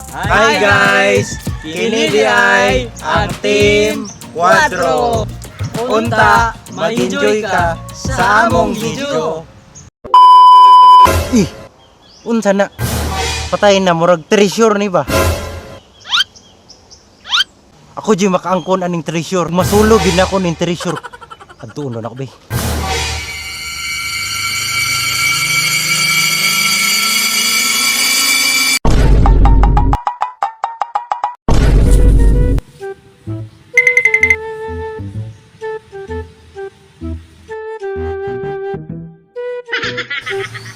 Hi guys! Kini di ay ang Team Quadro. Unta, mag-enjoy ka sa among video. Ih, unsa na? Patay na, murag treasure ni ba? Ako di makaangkon aning treasure. Masulog gid nako ning treasure. Adtuon na ako bay.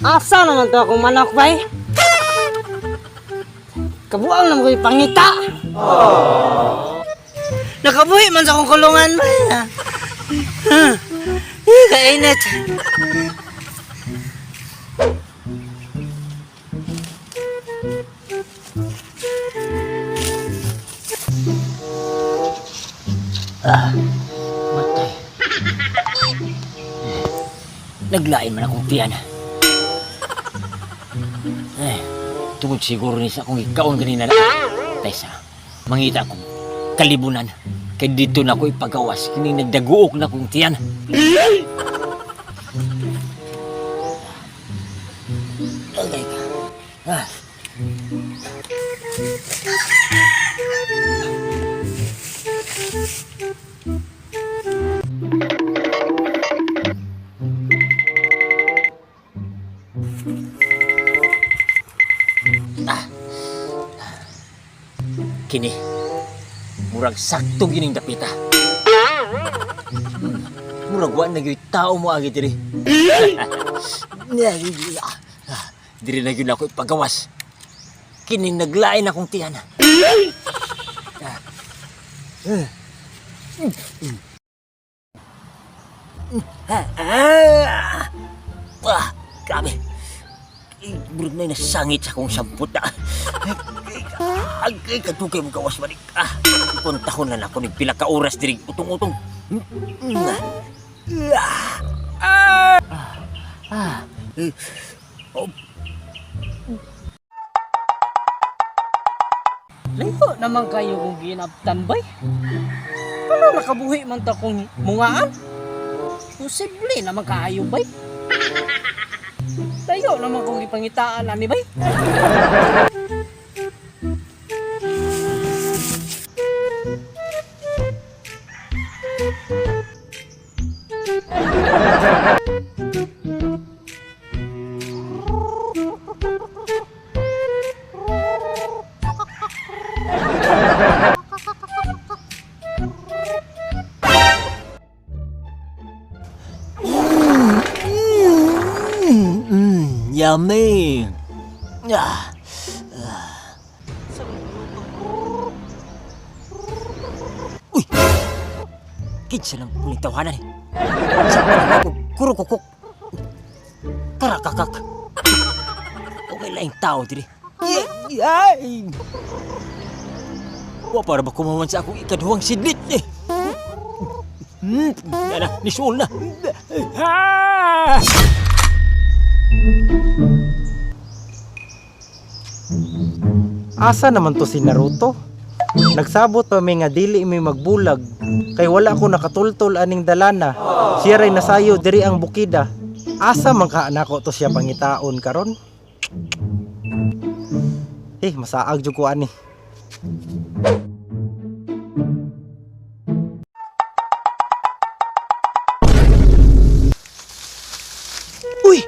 Asa naman to akong manok, bay? Kabuang naman ko'y pangita. Nakabuhi man sa akong kulungan, bay. Huh. Eh, kainit. Ah, matay. Naglain man akong tiyan. Eh, tungod siguro ni sa akong ikaon ganina na. Taysa, mangita akong kalibunan. Kay dito na ako ipagawas. Kini nagdaguok na akong tiyan. Agay ka. Ah. Kini, murag sakto gining dapita. Murag wa na gyud tao mo agi diri. Diri na gyud ako ipagawas. Kini naglain akong tiyan. Ah, grabe. Murag na nasangit sa akong sampot na. Ay, kadugay mo gawas manik. Ah, puntahon na nako ni pila ka oras diri utong-utong. Ah. Ah. Oh. Layo naman kayo kung ginabtan, bay. Ano nakabuhi man ta kung mungaan? Posible naman kaayo, bay. Layo naman kung ipangitaan ani, bay. Yummy. Ah. Ah. Uy. Kinsa lang puling tawanan eh. Sa panahon ko, kurukukuk. Karakakak. Okay lang tao diri. Ay! Wa para ba kumawan sa akong ikaduhang sidlit eh. Yan na, nisuol na. Ah! Asa naman to si Naruto? Nagsabot pa mi nga dili mi magbulag kay wala ko nakatultol aning dalana. Siya ray nasayo diri ang bukida. Asa man ka nako to siya pangitaon karon? Eh, masaag jud ko ani. Uy!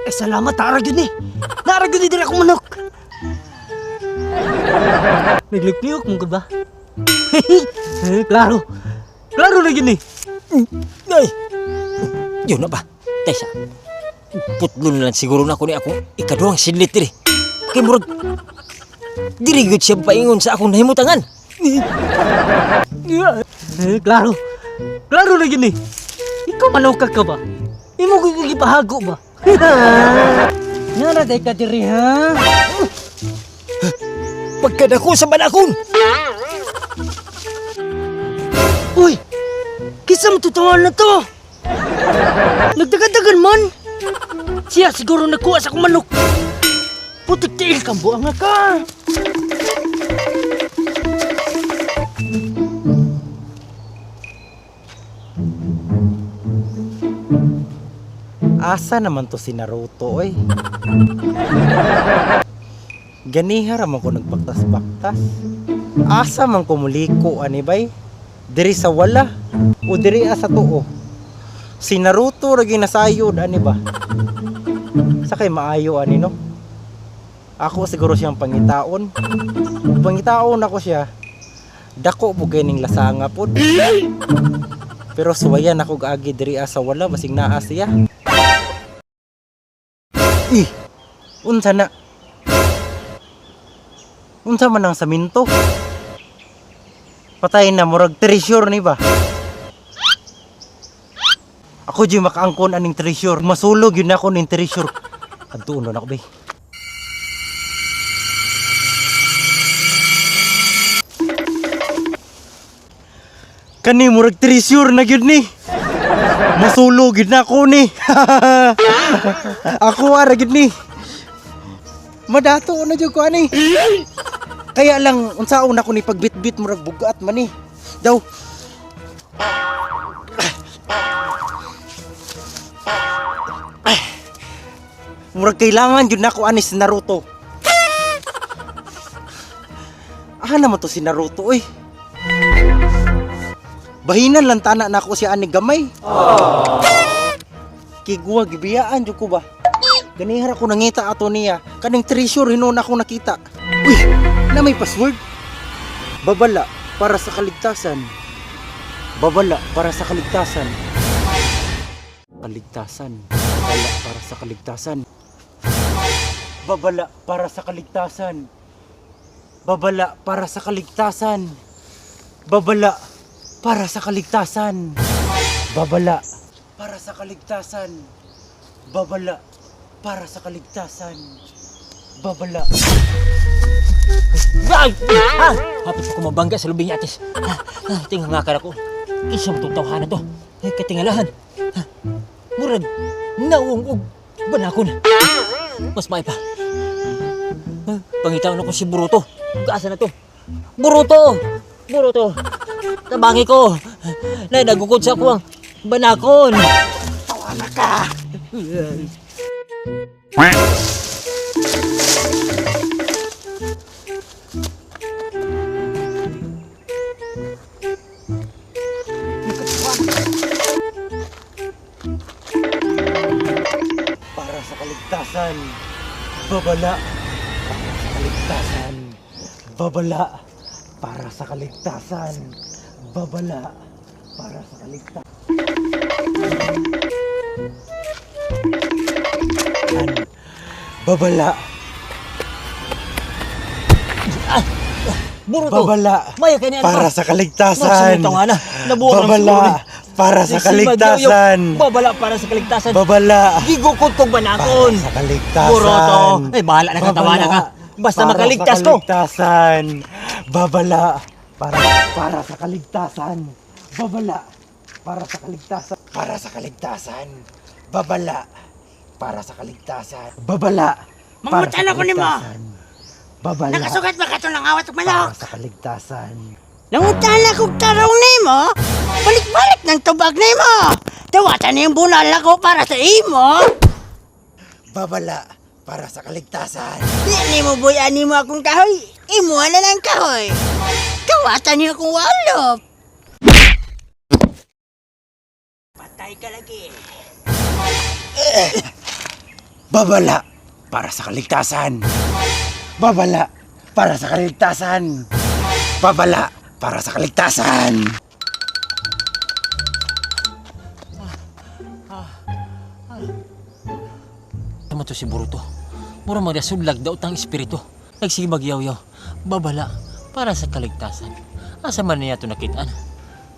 Eh, salamat, tara gyud ni. Nara gyud ni diri akong manok. Naglukliok mo gud ba? Klaro. Klaro na gyud ni. Ay! Yun na ba? Tesa. Putlo na lang siguro na ako ni akong ikaduhang sidlit diri. Kay murag diri gyud siya paingon sa akong nahimutangan. Klaro. Klaro na gyud ni. Ikaw manoka ka ba? Imo gyud gipahago ba? Nara day ka diri ha? Pagkadako sa banakon. Uy! Kisa mo tutuwan na to? Nagdagadagan man! Siya siguro nagkuha sa akong manok. Putik tiil kang buang ka. Asa naman to si Naruto oy? Ganiha ra man ko nagbaktas-baktas. Asa man ko muliko ani bay? Diri sa wala o diri sa tuo? Si Naruto ra ginasayod ani ba? Sa kay maayo ani no? Ako siguro siyang pangitaon. Ug pangitaon ako siya. Dako po kay ning lasanga pod. Pero suwayan ako gaagi diri sa wala basig naa siya. Ih, unsa na? Unsa man ang saminto? Patay na murag treasure ni ba? Ako di makaangkon aning treasure. Masulog yun ako ning treasure. Adtuon na ako bay. Kani murag treasure na gyud ni. Masulog gyud na ako ni. Ako ara gyud ni. Madato na jud ko ani. Kaya lang unsaon ako ni pagbitbit murag bugat man ni. Daw. Murag kailangan jud nako ani si Naruto. Ah naman to si Naruto oy. Bahinan lang tana nako siya ani gamay. Kiguwa gibiyaan jud ko ba. Ganihara ko nangita ato niya. Kaning treasure hinuon ako nakita. Uy, na may password. Babala para sa kaligtasan. Babala para sa kaligtasan. Kaligtasan. Babala para sa kaligtasan. Babala para sa kaligtasan. Babala para sa kaligtasan. Babala para sa kaligtasan. Babala para sa kaligtasan. Babala para sa kaligtasan. Babala. Ay! Ah! Hapit ko mabangga sa lubing ni Atis. Ah, ah, tingnan nga ka ako. Kinsa mo tong tawhana to? Ay, katingalahan. Ah, murag, naong og banakon. Mas may pa. Ah, pangitaon ako si Buruto. Kaasa na to? Buruto! Buruto! Tabangi ko! Nay, nagukod sa ako ang banakon. Tawana ka! Para sa kaligtasan, babala. Para sa kaligtasan, babala. Para sa kaligtasan, babala. Para sa kaligtasan. Babala. Buruto! Babala. Maya kay ni ano Para pa? sa kaligtasan. Nasa tawhana. Nabuo ng Babala. siguro ni. Para sa Nagsimba daw yung kaligtasan. Babala para sa kaligtasan. Babala. Gigukod kong banakon. Para sa kaligtasan. Buroto. Ay, bahala na ka, Babala. tawa na ka. Basta Para makaligtas sa ko. kaligtasan. Babala. Para sa kaligtasan. Babala. Para sa kaligtasan. Para sa kaligtasan. Babala. Para sa kaligtasan. Babala. Para sa Mangutana ko nimo. kaligtasan. Babala. Nakasugat ba ka ng awat ug manok? Para sa kaligtasan. Nangutana kog tarong nimo, balik-balik ng tubag nimo. Dawatan niyang bunal ako para sa imo. Babala. Para sa kaligtasan. Di nimo boy ani mo akong kahoy, imo na lang kahoy. Dawatan niyo akong walop. Patay ka lagi. Babala para sa kaligtasan. Babala para sa kaligtasan. Babala para sa kaligtasan. Tama to si Buruto. Mura magdasudlag daw tang espiritu. Nagsige magyaw-yaw. Babala para sa kaligtasan. Asa man niya to nakitaan?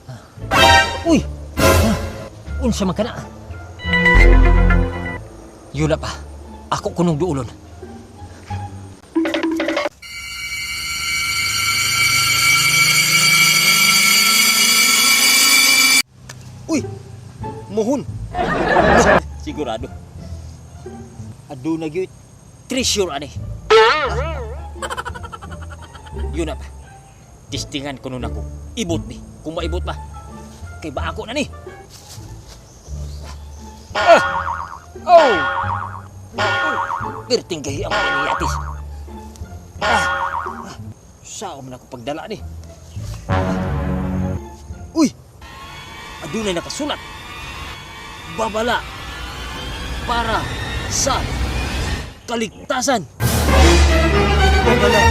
Ah. Uy! Ah, unsa man kana? Yula pa. Ako kunong duulon. Uy! Muhon! Sigurado. Aduna gyud treasure ani. Yun na pa. Tistingan ko nun ako. Ibot ni. Kung maibot ba. Kay ba ako na ni. Ah! Oh! Pirting gahi ang mga niyatis. Ah! Sao man ako pagdala ni. Uy! Adunay nakasulat. Babala para sa kaligtasan. Babala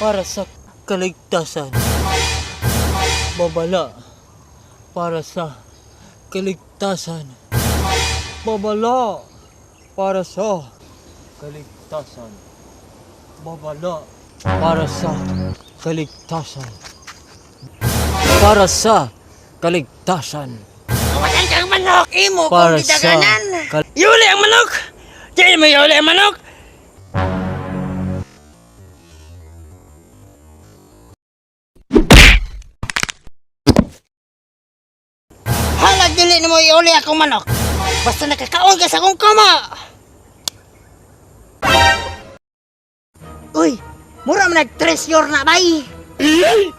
para sa kaligtasan. Babala para sa kaligtasan. Babala para sa kaligtasan. Babala para sa kaligtasan. Para sa kaligtasan. Dawatan kang manok! Imo Para kong sa gidaganan! kal- Yuli ang manok! Diyan mo yuli ang manok! Halag dili nimo iuli akong manok. Basta nakakaon ka sa akong kama. Uy, mura man nag-treasure na bay.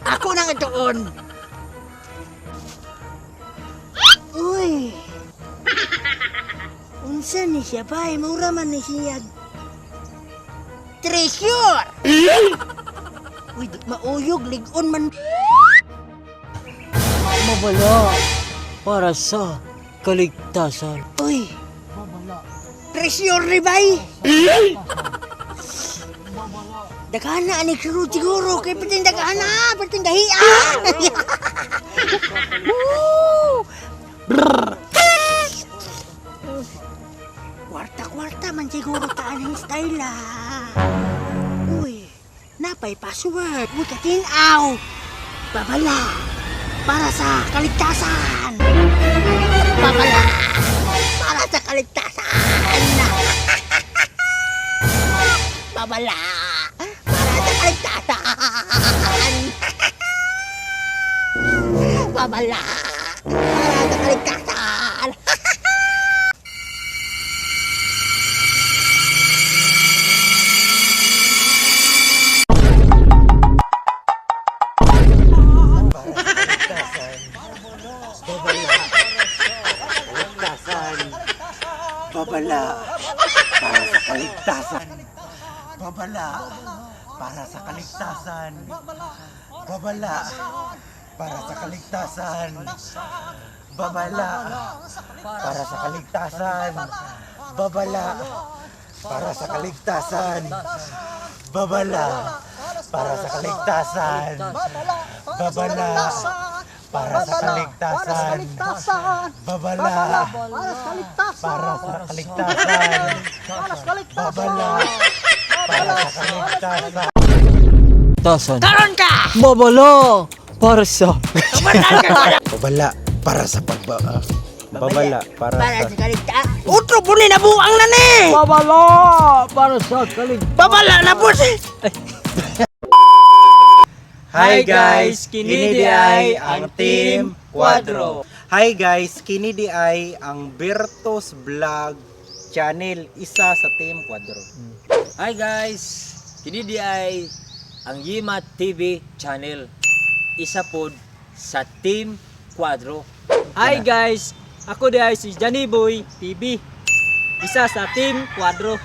Ako nang ituon. Uy. Unsa ni siya bay? Mura man ni siya. Treasure! Uy, di mauyog, ligon man. Babala para sa kaligtasan. Uy! Treasure ni bay! Daghan na ani siguro siguro kay pating daghan na, pating dahia. Woo! Brr. Kwarta-kwarta man siguro ta aning style ah. Uy, napay password. Uy, katinaw. Babala para sa kaligtasan. Babala para sa kaligtasan. Babala para sa kaligtasan. Babala para sa kaligtasan. Kaligtasan. Babala para sa kaligtasan. Babala para sa kaligtasan. Babala para sa kaligtasan. Babala para sa kaligtasan. Babala para sa kaligtasan. Babala para sa kaligtasan. Babala para sa kaligtasan. Babala para sa kaligtasan. Babala para sa kaligtasan. Tasan. Karon ka! Babala para sa Babala para sa pagba... Babala para Para sa... sa kaligtasan. Utro po ni nabuang na ni! Babala para sa kaligtasan. Babala na po si... Hi guys! Kini di ay ang Team Quadro. Hi guys! Kini di ay ang Bertos Vlog Channel, isa sa Team Quadro. Hi guys! Kini di ay ang Yima TV channel. Isa pod sa Team Quadro. Hi guys, ako di ay si Johnny Boy TV. Isa sa Team Quadro.